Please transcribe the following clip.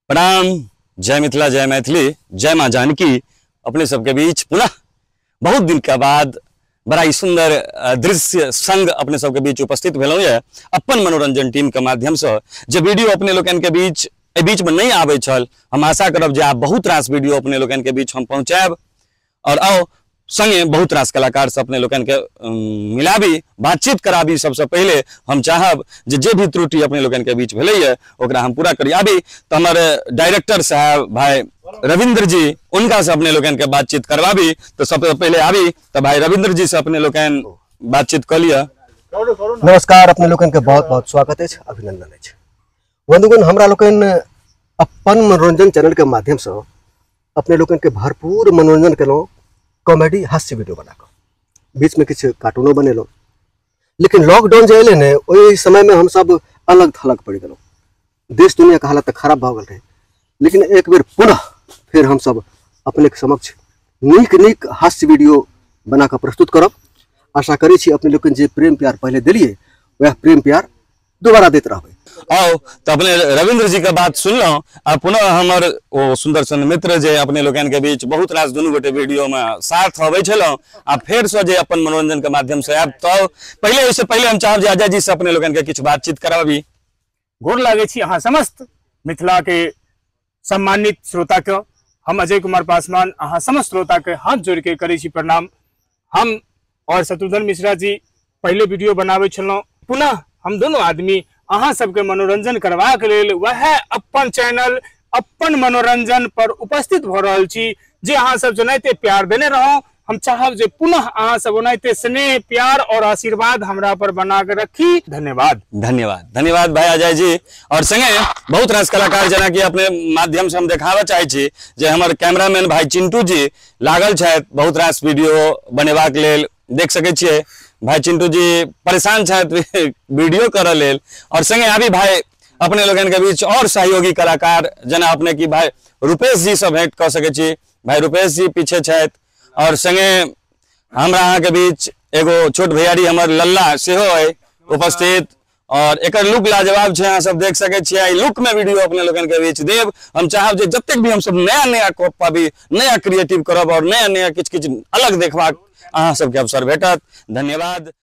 प्रणाम, जय मिथिला, जय मैथिली, जय माँ जानकी। अपने सबके बीच पुनः बहुत दिन के बाद बड़ा ही सुंदर दृश्य संग अपने सबके बीच उपस्थित भेलहुँ ये अपन मनोरंजन टीम के माध्यम से। जे वीडियो अपने लोकनि के बीच एहि बीच में नहीं आबै छल, हम आशा करब जे आब बहुत रास वीडियो अपने लोकनि के बीच हम पहुँचायब और आओ संगे बहुत रास कलाकार से अपने लोकनि के मिलाबी, बातचीत कराबी। सबसे पहले हम चाहब जे भी त्रुटि अपने लोकनि के बीच भेलैए ओकरा हम पूरा करी। अभी तो हमारे डायरेक्टर साहब भाई रविंद्र जी, उनका से अपने लोकनि के बातचीत करवाबी। तो सबसे पहले आबी तो भाई रविंद्र जी से अपने लोकनि बातचीत कर लिया। नमस्कार, अपने लोकनि के बहुत बहुत स्वागत अछि, अभिनंदन अछि। बंधुगण, हमरा लोकनि अपन मनोरंजन चैनल के माध्यम से अपने लोकनि के भरपूर मनोरंजन केलहुँ, कॉमेडी हास्य वीडियो बनाकर बीच में किछु कार्टूनो बनेलहुँ। लेकिन लॉकडाउन जे एलै ने, ओहि समय में हम सब अलग थलग पड़ि गेलहुँ। देश दुनिया के हालत तऽ खराब भऽ गेल रहै, लेकिन एक बेर पुनः फेर हम सब अपने के समक्ष नीक नीक हास्य वीडियो बनाकर प्रस्तुत करब। आशा करै छी अपने लोकनि जे प्रेम प्यार पहिले देलियै वएह प्रेम प्यार दोबारा दैत रहबै। आओ तो अपने रविंद्र जी के बात सुनलहुँ आ पुनः हमर ओ सुंदर सन मित्र जे अपने लोकनि के बीच बहुत रास दुनू गोटे वीडियो में साथ अबै छलहुँ आ फेर से जे अपन मनोरंजन के माध्यम से आयब। तो पहले ओहिसँ पहले हम चाहब जे अजय जी से अपने लोकनि के किछु बातचीत कराबी। गोर लागै छी अहाँ समस्त मिथिला के सम्मानित श्रोता के। हम अजय कुमार पासवान अहाँ समस्त श्रोता के हाथ जोड़ के करै छी प्रणाम। हम और शत्रुघ्न मिश्रा जी पहले वीडियो बनाबै छलहुँ, पुनः हम दोनों आदमी अहाँ सबके मनोरंजन करबाक लेल वएह अपन चैनल अपन मनोरंजन पर उपस्थित भऽ रहल छी। जे अहाँ सब जेनाहिते प्यार देने रहौ, हम चाहब जे पुनः अहाँ सब ओनाहिते स्नेह प्यार और आशीर्वाद हमरा पर बना के रखी। धन्यवाद। धन्यवाद, धन्यवाद भाई अजय जी। और संगे बहुत रास कलाकार जेनाकि अपने माध्यम से हम देखाबऽ चाहै छी जे हमर कैमरामैन भाई चिंटू जी लागल छथि बहुत रास वीडियो बनेबाक लेल। देख सकै छियै भाई चिंटू जी परेशान छथि वीडियो करऽ लेल। और संगे आबी भाई अपने लोकनि के बीच और सहयोगी कलाकार जेना अपने की भाई रुपेश जी से भेंट कऽ सकै छी। भाई रुपेश जी पीछे छथि। और संगे हमरा अहाँ के बीच एगो छोट भैयारी हमर लल्ला सेहो अइ उपस्थित। और एकर लुक लाजवाब छै, अहाँ सब देख सकै छियै। एहि लुक में वीडियो अपने लोकनि के बीच देब। हम चाहब जे जतेक भी हम सब नया नया कऽ पाबी, नया क्रिएटिव करब और नया नया किछु किछु अलग देखबाक अहाँ सबके अवसर भेटत। धन्यवाद।